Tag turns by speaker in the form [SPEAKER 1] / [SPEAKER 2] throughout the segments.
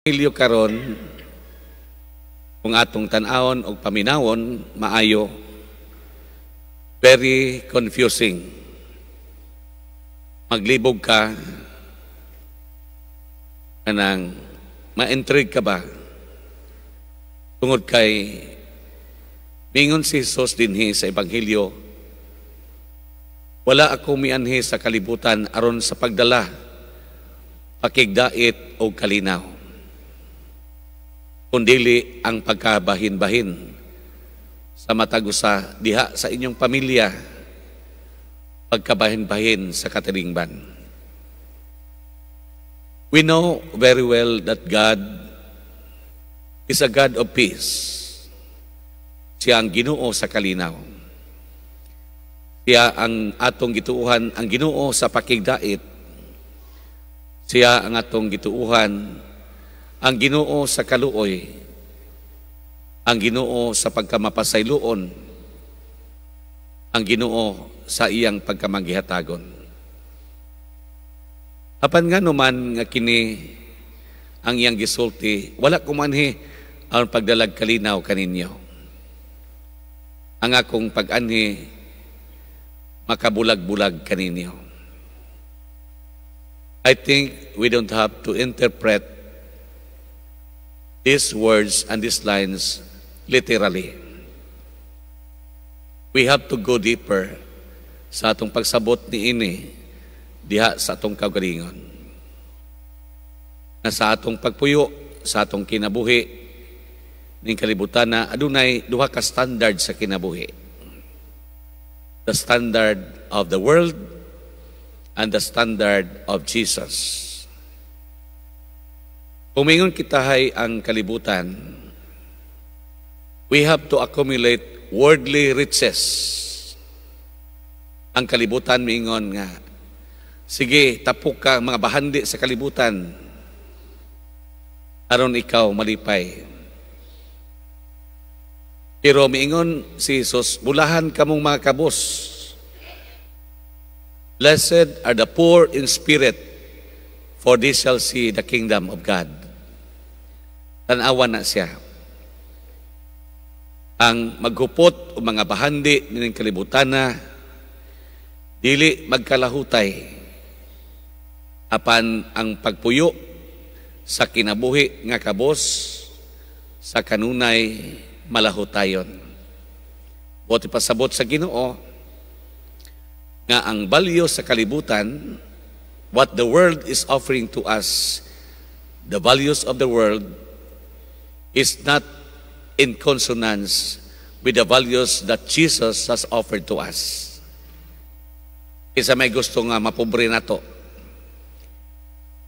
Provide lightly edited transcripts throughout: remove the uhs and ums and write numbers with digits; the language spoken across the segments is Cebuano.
[SPEAKER 1] Ebanghelyo karon, kung atong tan-awon og paminawon maayo, very confusing. Maglibog ka, kanang ma-intrigue ka ba? Tungod kay mingon si Jesus dinhi sa Ebanghelyo, "Wala ako mianhi sa kalibutan aron sa pagdala pakigdait o kalinaw, kundili ang pagkabahin-bahin sa matag usa diha sa inyong pamilya, pagkabahin-bahin sa katilingban." We know very well that God is a God of peace. Siya ang Ginoo sa kalinaw. Siya ang atong gituuhan, ang Ginoo sa pakigdait. Siya ang atong gituuhan, ang Ginoo sa kaluoy, ang Ginoo sa pagkamapasayloon, ang Ginoo sa iyang pagkamanggihatagon. Apan nga man nga kini ang iyang gisulti, "Wala ko moanhi ang pagdalag kalinaw kaninyo. Ang akong pag-anhi makabulag-bulag kaninyo." I think we don't have to interpret these words and these lines literally. We have to go deeper sa atong pagsabot niini diha sa atong kaugalingon. Na sa atong pagpuyo, sa atong kinabuhi, ning kalibutan na adunay duha ka standard sa kinabuhi. The standard of the world and the standard of Jesus. Kung mingon kitahay ang kalibutan, we have to accumulate worldly riches. Ang kalibutan miingon nga, sige, tapok ka mga bahandi sa kalibutan, aron ikaw malipay. Pero miingon si Jesus, "Bulahan kamong mga kabos." "Blessed are the poor in spirit, for they shall see the kingdom of God." Tanawan na siya. Ang maghupot o mga bahandi ning kalibutan na dili magkalahutay, apan ang pagpuyo sa kinabuhi nga kabos sa kanunay malahutayon. Buot ipasabot sa Ginoo nga ang value sa kalibutan, what the world is offering to us, the values of the world is not in consonance with the values that Jesus has offered to us. Kinsa may gusto nga mapobre nato?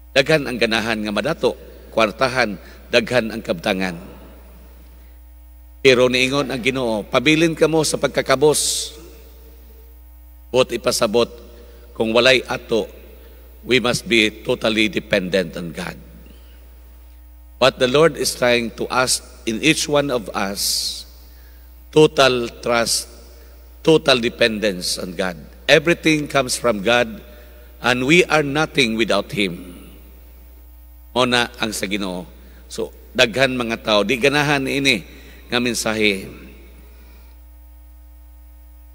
[SPEAKER 1] Daghan ang ganahan nga madato, kwartahan, daghan ang kabtangan. Pero niingon ang Ginoo, "Pabilin kamo sa pagkakabos." Buot ipasabot, kung walay ato, we must be totally dependent on God. What the Lord is trying to ask in each one of us, total trust, total dependence on God. Everything comes from God and we are nothing without Him. Mao na ang sa Ginoo. So, daghan mga tao, di ganahan ini nga mensahe.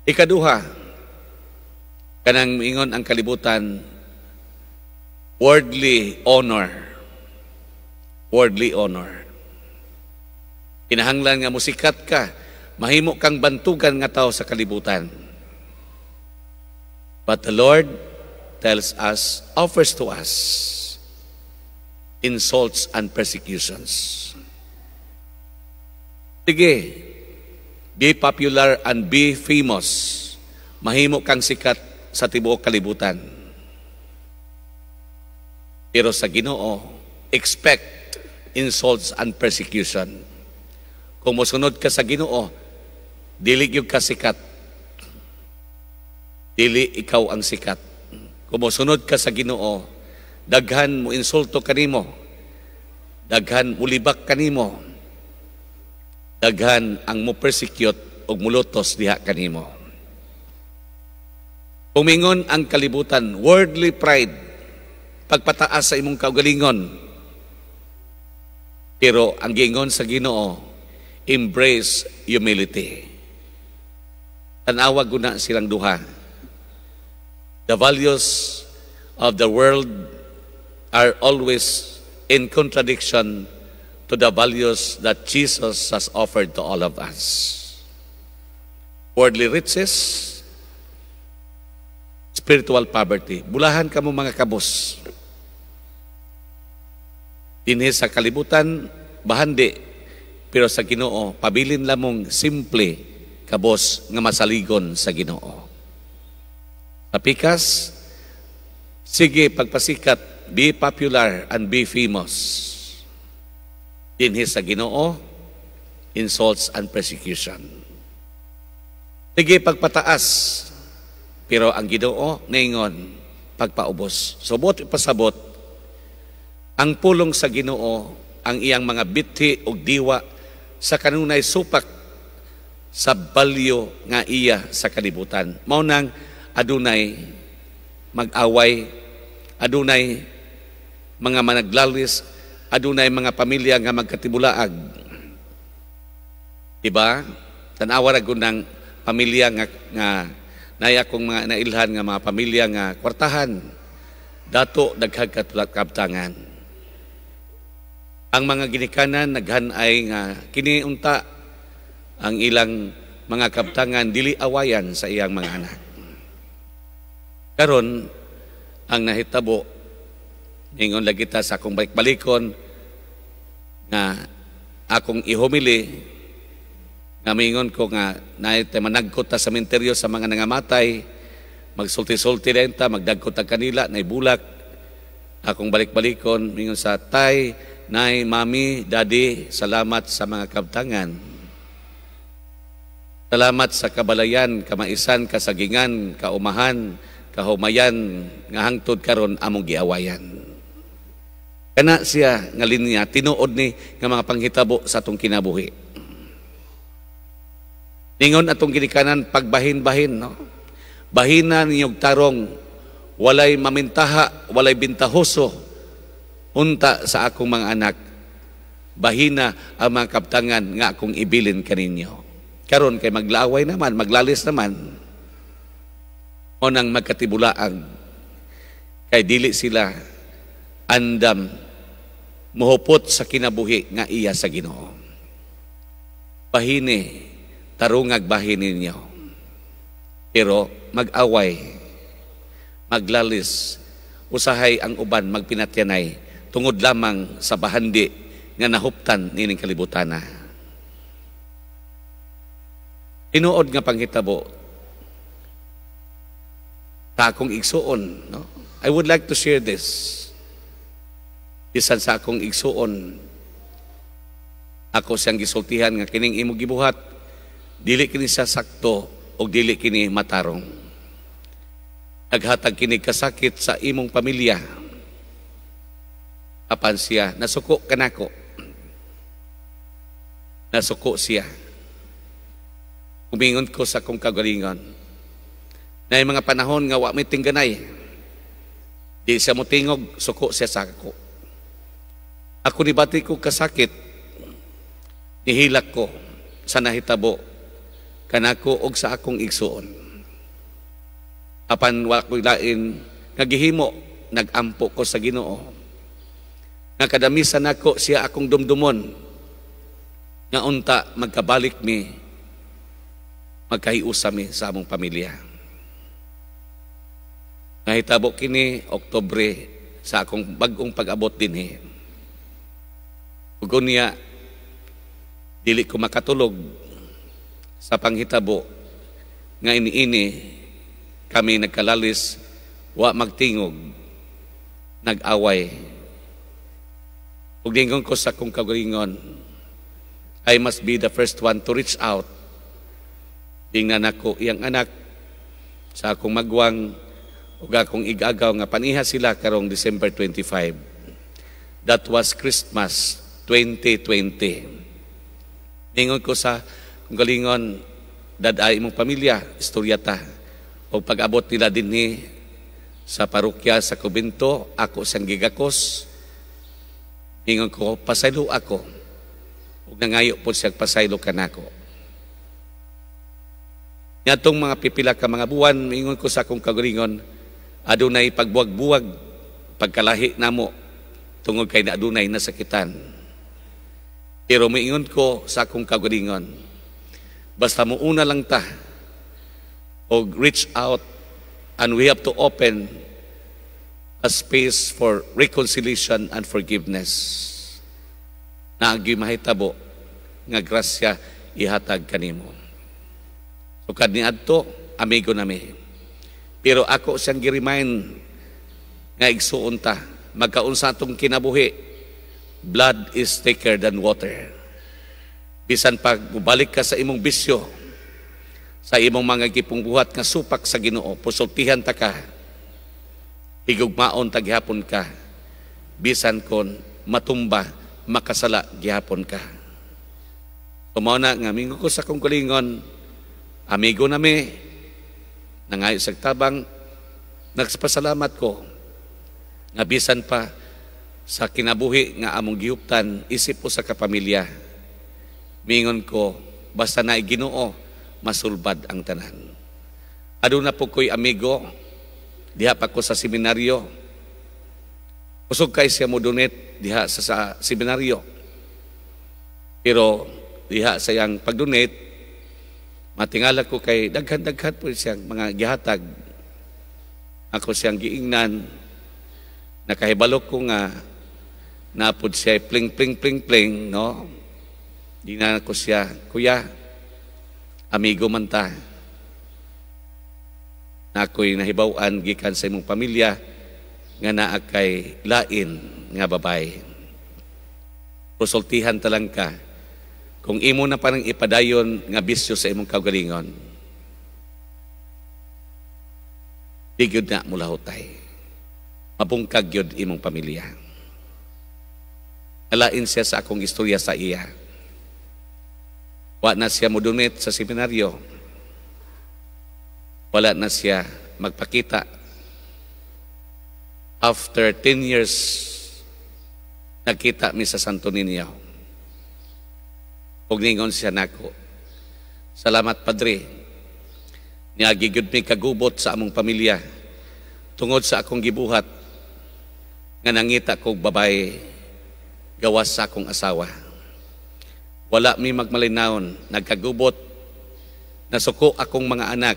[SPEAKER 1] Ikaduha, kanang ingon ang kalibutan, worldly honor. Worldly honor. Kinahanglan nga musikat ka, mahimo kang bantugan nga tao sa kalibutan. But the Lord tells us, offers to us, insults and persecutions. Sige, be popular and be famous. Mahimo kang sikat sa tibuok kalibutan. Pero sa Ginoo, expect insults and persecution. Kung mosunod ka sa Ginoo, dili gyud ka sikat. Dili ikaw ang sikat. Kung mosunod ka sa Ginoo, daghan mo insulto kanimo. Daghan mulibak kanimo. Daghan ang mo persecute ug mulutos diha kanimo. Kung mingon ang kalibutan, worldly pride, pagpataas sa imong kaugalingon. Pero ang giingon sa Ginoo, embrace humility. Tanawa guna silang duha. The values of the world are always in contradiction to the values that Jesus has offered to all of us. Worldly riches, spiritual poverty. Bulahan kamo, mga kabos. Dinhi sa kalibutan, bahandi, pero sa Ginoo, pabilin lamong simple kabos nga masaligon sa Ginoo. Sa pikas, sige pagpasikat, be popular and be famous. Dinhi sa Ginoo, insults and persecution. Sige pagpataas, pero ang Ginoo ningon pagpaubos. So buot ipasabot, ang pulong sa Ginoo, ang iyang mga bithi ug diwa sa kanunay supak sa value nga iya sa kalibutan. Mao nang adunay mag-away, adunay mga managlalis, adunay mga pamilya nga magkatibulaag. Diba? Tanawa ra ng pamilya nga naay akong mga nailhan nga mga pamilya nga kwartahan, dato daghag kabtangan. Ang mga ginikanan naghanay nga kini unta ang ilang mga kabtangan dili awayan sa iyang mga anak. Karon ang nahitabo, ingon lagi ta sa akong balik-balikon nga akong ihumili nga mingon ko nga naay managkot ta sa sementeryo sa mga nangamatay, magsulti-sulti rin ta, magdagkot ta kanila, nay bulak. Akong balik-balikon, mingon sa tay, nay, mami, daddy, salamat sa mga kabtangan. Salamat sa kabalayan, kamaisan, kasagingan, kaumahan, kahumayan, nga hangtod karon among giawayan. Kana siya nga linya, tinuod ni nga mga panghitabo sa atong kinabuhi. Ningon atong ginikanan pagbahin-bahin, no? Bahina ninyog tarong, walay mamintaha, walay bintahoso unta sa akong mga anak. Bahina ang mga kabtangan nga akong ibilin kaninyo. Karon kay maglaaway naman, maglalis naman. O nang magkatibulaag kay dili sila andam muhupot sa kinabuhi nga iya sa Ginoo. Bahini, tarungag bahin ninyo. Pero mag-away, maglalis, usahay ang uban magpinatyanay tungod lamang sa bahandi nga nahuptan nining kalibutana. Tinuod nga panghitabo sa akong igsuon, no? I would like to share this. Bisan sa akong igsuon, ako siyang gisultihan nga kining imo gibuhat, dili kini siya sakto o dili kini matarong. Naghatag kini kasakit sa imong pamilya. Apan siya, nasuko kanako. Nasuko siya. Umingon ko sa akong kagalingon. Na mga panahon nga wa may tingganay. Di siya motingog, suko siya sa ako. Ako nibati ko kasakit, nihilak ko sa nahitabo kanako og sa akong igsuon. Apan wa ko'y lain nga gihimo, nagampo ko sa Ginoo. Nga kadamisan nako siya akong dumdumon nga unta magkabalik mi, magkahiusa mi sa among pamilya. Nahitabo kini Oktubre sa akong bag-ong pag-abot dinhi. Ug unya dili ko makatulog sa panghitabo nga iniini kami nagkalalis, wa magtingog, nag-away. Ug ningon ko sa akong kaugalingon, I must be the first one to reach out. Tingnan ako iyang anak sa akong magwang ug akong igagaw nga paniha sila karong December 25. That was Christmas 2020. Ningon ko sa kung galingon, dad-ay imong pamilya, istorya ta. O pag-abot nila dinhi sa parokya sa Kubento, ako siyang gigakos. Ingon ko, "Pasaylo ako." Ug nangayo po siya, "Pasaylo ka nako." Ngadtong mga pipila ka mga buwan, ingon ko sa akong kaugalingon, adunay pagbuwag-buwag, pagkalahi namo, tungod kay na adunay nasakitan. Pero miingon ko sa akong kaugalingon, basta muuna lang ta og reach out and we have to open a space for reconciliation and forgiveness. Naagi mahitabo nga grasya ihatag kanimo. Sukad niadto, amigo nami. Pero ako siyang gi-remind nga, igsuon ta, magkaunsa atong kinabuhi, blood is thicker than water. Bisan pag mubalik ka sa imong bisyo, sa imong mga gipungbuhat nga supak sa Ginoo, pusultihan ta ka, higugmaon ta gihapon ka, bisan kon matumba, makasala gihapon ka. Mao na nga mingon ko sa akong kaugalingon, amigo nami, nangayo sa tabang, nagpasalamat ko nga bisan pa sa kinabuhi nga among gihuptan isip usa ka pamilya, mingon ko, basta na Ginoo, masulbad ang tanan. Aduna po ko'y amigo diha pa ko sa seminaryo. Kusog kay siya mo donate diha sa seminaryo, pero diha sa iyang pag-donate, matingala ko kay daghan-daghan po siyang mga gihatag. Ako siyang giingnan, nakahibalo ko nga napod siya pling pling pling pling, no? Di na ko siya, "Kuya, amigo man ta. Na ako'y nahibaw-an gikan sa imong pamilya nga naa kay lain nga babay. Konsultihan ta lang ka. Kung imo na parang ipadayon nga bisyo sa imong kaugalingon, di gyud na mulahutay. Mabungkag gyud imong pamilya." Alain siya sa akong istorya sa iya. Wa na siya mo-donate sa seminaryo. Wala na siya magpakita. After 10 years, nagkita mi sa Santo Niño. Ug ningon siya nako, "Salamat, Padre. Niagi gyud mi kagubot sa among pamilya tungod sa akong gibuhat nga nangita kog babay gawas sa akong asawa. Wala mi magmalinawon, nagkagubot, nasuko akong mga anak,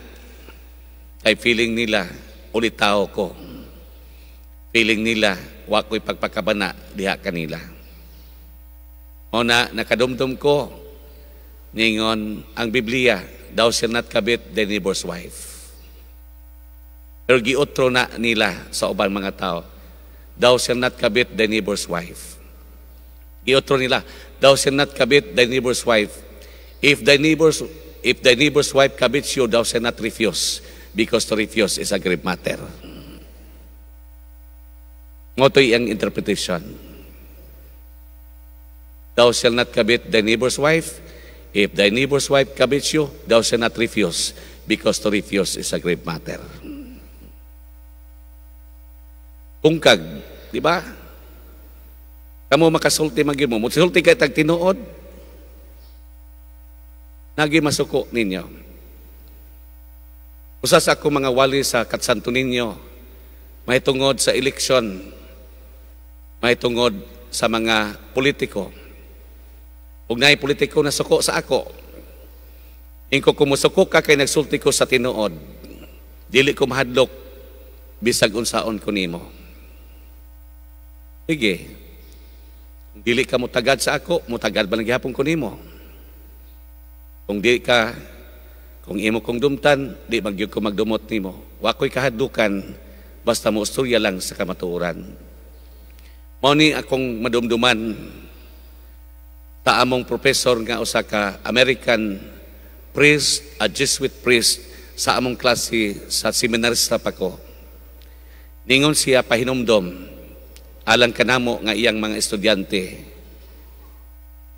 [SPEAKER 1] kay feeling nila, ulitaw ko. Feeling nila, wa ko'y pagpakabana diha kanila. Mao na, nakadumdum ko, ningon ang Biblia, 'Thou shall not covet thy neighbor's wife.' Pero giotro na nila sa ubang mga tao, 'Thou shall not covet thy neighbor's wife.' Giotro nila, 'Thou shall not covet thy neighbor's wife. If thy neighbor's wife covets you, thou shall not refuse, because to refuse is a grave matter." Mao to'y ang interpretation. 'Thou shall not covet thy neighbor's wife. If thy neighbor's wife covets you, thou shall not refuse, because to refuse is a grave matter." Bungkag, di ba? Kamo makasulti man gyud mo. Musulti kay tag tinuod. Nagi masuko ninyo. Usa sa akong mga wali sa Katsanto Niño, may tungod sa eleksyon, may tungod sa mga politiko. Ug naay politiko na suko sa ako. Ingko kung musuko ka kay nagsulti ko sa tinuod, dili ko mahadlok bisag unsaon ko nimo. Sige. Kung dili ka mutagad sa ako, mutagad ba lang gihapon ko nimo? Kung di ka, kung imo kong dumtan, di man gyud ko magdumot nimo. Wa ko'y kahadlukan, basta mo istorya lang sa kamatuoran. Mao ni akong madumduman sa among professor nga usa ka American priest, a Jesuit priest sa among klase sa seminarista pa ko. Ningon siya pahinumdom alang kanamo nga iyang mga estudyante.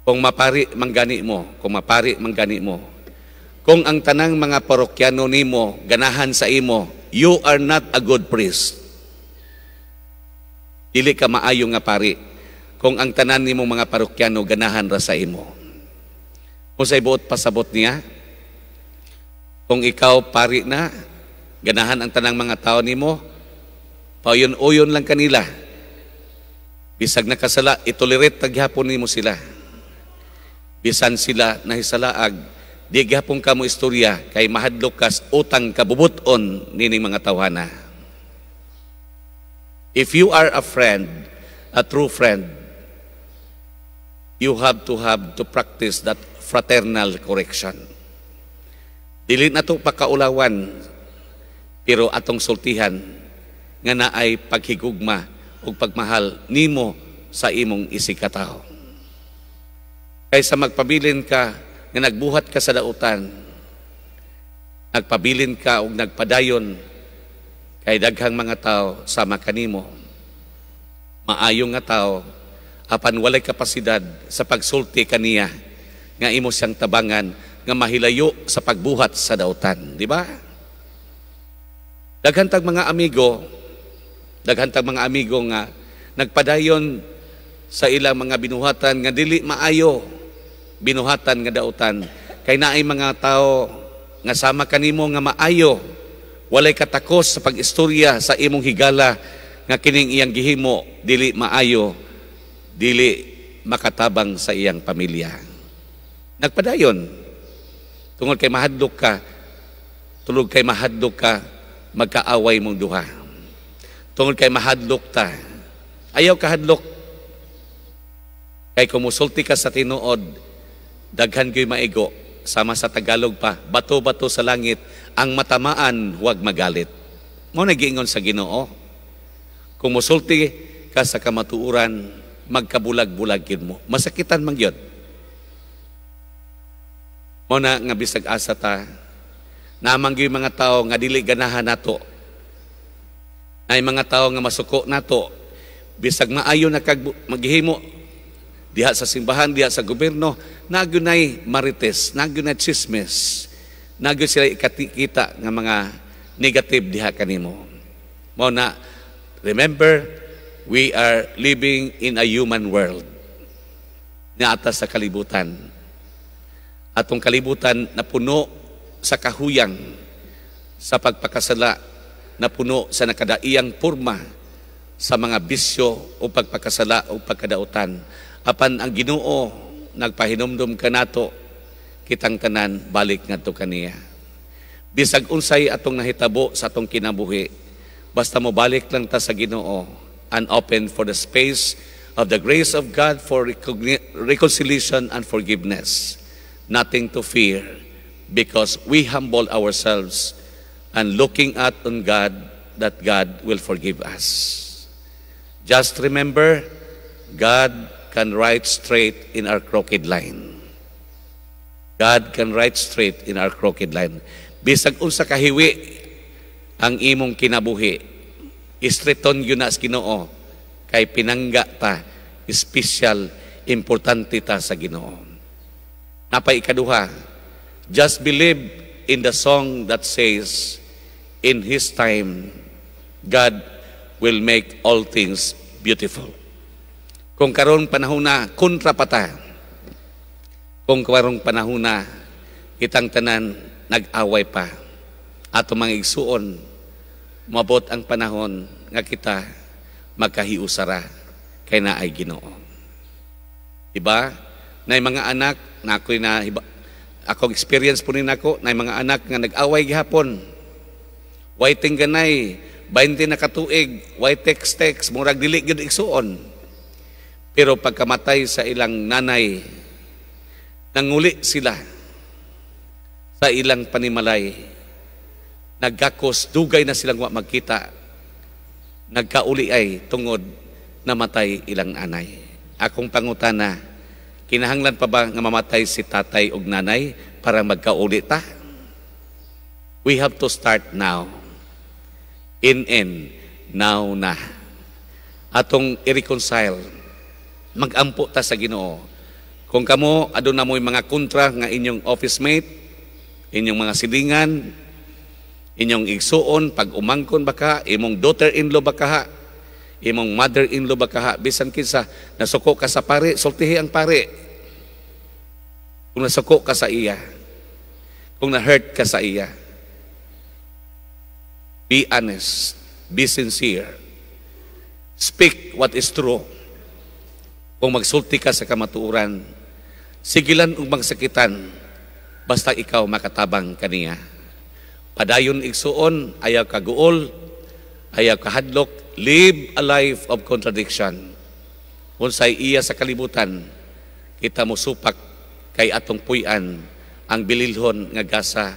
[SPEAKER 1] Kung mapari manggani mo, kung mapari manggani mo, kung ang tanang mga parokyano nimo ganahan sa imo, you are not a good priest. Dili ka maayo nga pari. kung ang tanan nimong mga parokyano ganahan ra sa imo. Unsay buot pasabot niya? Kung ikaw pari na, ganahan ang tanang mga tao nimo, pauyon-uyon lang kanila. Bisag nakasala, itolerate taghapon nimo sila. Bisan sila nahisalaag, di gihapon ka mo istorya kay mahadlok kas utang kabubuton nining mga tawhana. If you are a friend, a true friend, you have to practice that fraternal correction. Dili na to pakaulawan, pero atong sultihan nga naay paghigugma ug pagmahal nimo sa imong isigkatawo. Kaysa magpabilin ka nga nagbuhat ka sa dautan, nagpabilin ka ug nagpadayon kay daghang mga tao sama kanimo. Maayo nga tao apan walay kapasidad sa pagsulti kaniya nga imo siyang tabangan nga mahilayo sa pagbuhat sa dautan, di ba? Daghan tag mga amigo, daghan tag mga amigo nga nagpadayon sa ilang mga binuhatan nga dili maayo, binuhatan nga dautan kay naay mga tao nga sama kanimo nga maayo, walay katakos sa pag-istorya sa imong higala nga kining iyang gihimo dili maayo, dili makatabang sa iyang pamilya. Nagpadayon tungod kay mahadlok ka, tulog kay mahadlok ka magkaaway mong duha. Tungod kay mahadlok ta. Ayaw kahadlok. Kay kung musulti ka sa tinuod, daghan ko'y maigo. Sama sa Tagalog pa, bato-bato sa langit, ang matamaan, huwag magalit. Mao na giingon sa Ginoo. Kung musulti ka sa kamatuoran, magkabulag-bulag gyud mo. Masakitan man gyud. Mao na nga bisag asa ta, namang gyud mga tao nga dili ganahan nato. Nay mga tao nga masuko nato, bisag maayo na kag maghimo diha sa simbahan, diha sa gobyerno, nagyunay marites, nagyunay chismes, nagyun sila ikatikita nga mga negative diha kanimo. Mao na, remember, we are living in a human world. Naata sa kalibutan. Atong kalibutan na puno sa kahuyang, sa pagpakasala, na puno sa nakadaiyang purma sa mga bisyo o pagpakasala o pagkadautan. Apan ang Ginoo nagpahinumdum kanato, kitang tanan balik ngadto kaniya. Bisag unsay atong nahitabo sa atong kinabuhi, basta mo balik lang ta sa Ginoo and open for the space of the grace of God for reconciliation and forgiveness. Nothing to fear because we humble ourselves and looking at on God that God will forgive us. Just remember, God can write straight in our crooked line. God can write straight in our crooked line. Bisag unsa kahiwi ang imong kinabuhi, istriton yun na sa Ginoo kay pinangga ta, espesyal, importante ta sa Ginoo. Napay ikaduha, just believe in the song that says, "In His time, God will make all things beautiful." Kung karon panahon na, kontra pa ta. Kung karong panahon na, kitang tanan nag-away pa. Ato mga igsuon, mabot ang panahon nga kita magkahiusara kay naay Ginoo. Diba? Nay mga anak, na ako'y na, akong experience po ni nako, nay mga anak nga nag-away gihapon. Whiting ganay, 20 na katuig, white text text, murag dili gyud igsuon. Pero pagkamatay sa ilang nanay, nanguli sila sa ilang panimalay. Nagkakos, dugay na silang wa magkita. Nagkauli ay tungod namatay ilang anay. Akong pangutana, kinahanglan pa ba nga mamatay si tatay ug nanay para magkauli ta? We have to start now. In now na. Atong i-reconcile. Magampo ta sa Ginoo. Kung kamo aduna mo'y mga kontra nga inyong office mate, inyong mga silingan, inyong igsuon, pag umangkon ba ka, imong daughter-in-law ba ka, Imong mother-in-law ba kaha, bisan kinsa, nasuko ka sa pare, sultihi ang pare. Kung nasuko ka sa iya, kung na-hurt ka sa iya, be honest, be sincere. Speak what is true. Kung magsulti ka sa kamatuoran, sigilan ug magsakitan, basta ikaw makatabang kaniya. Padayon, igsuon, ayaw kaguol, ayaw kahadlok, live a life of contradiction. Unsay iya sa kalibutan, kita mo supak kay atong puy-an ang bililhon nga gasa,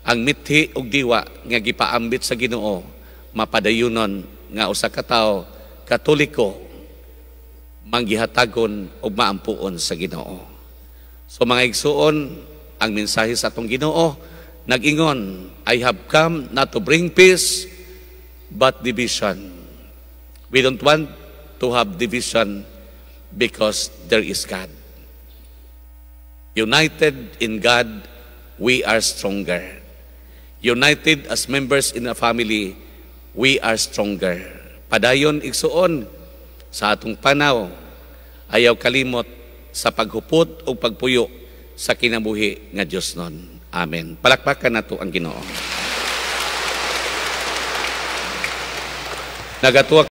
[SPEAKER 1] ang mithi ug diwa nga gipaambit sa Ginoo, mapadayunon nga usa ka tawo Katoliko manggihatagon ug maampuon sa Ginoo. So mga igsuon, ang mensahe sa atong Ginoo nag-ingon, "I have come not to bring peace but division." We don't want to have division because there is God. United in God, we are stronger. United as members in a family, we are stronger. Padayon, igsuon, sa atong panaw, ayaw kalimot sa paghupot o pagpuyo sa kinabuhi nga Diyos nun. Amen. Palakpakan nato ang Ginoo. Nagatuwa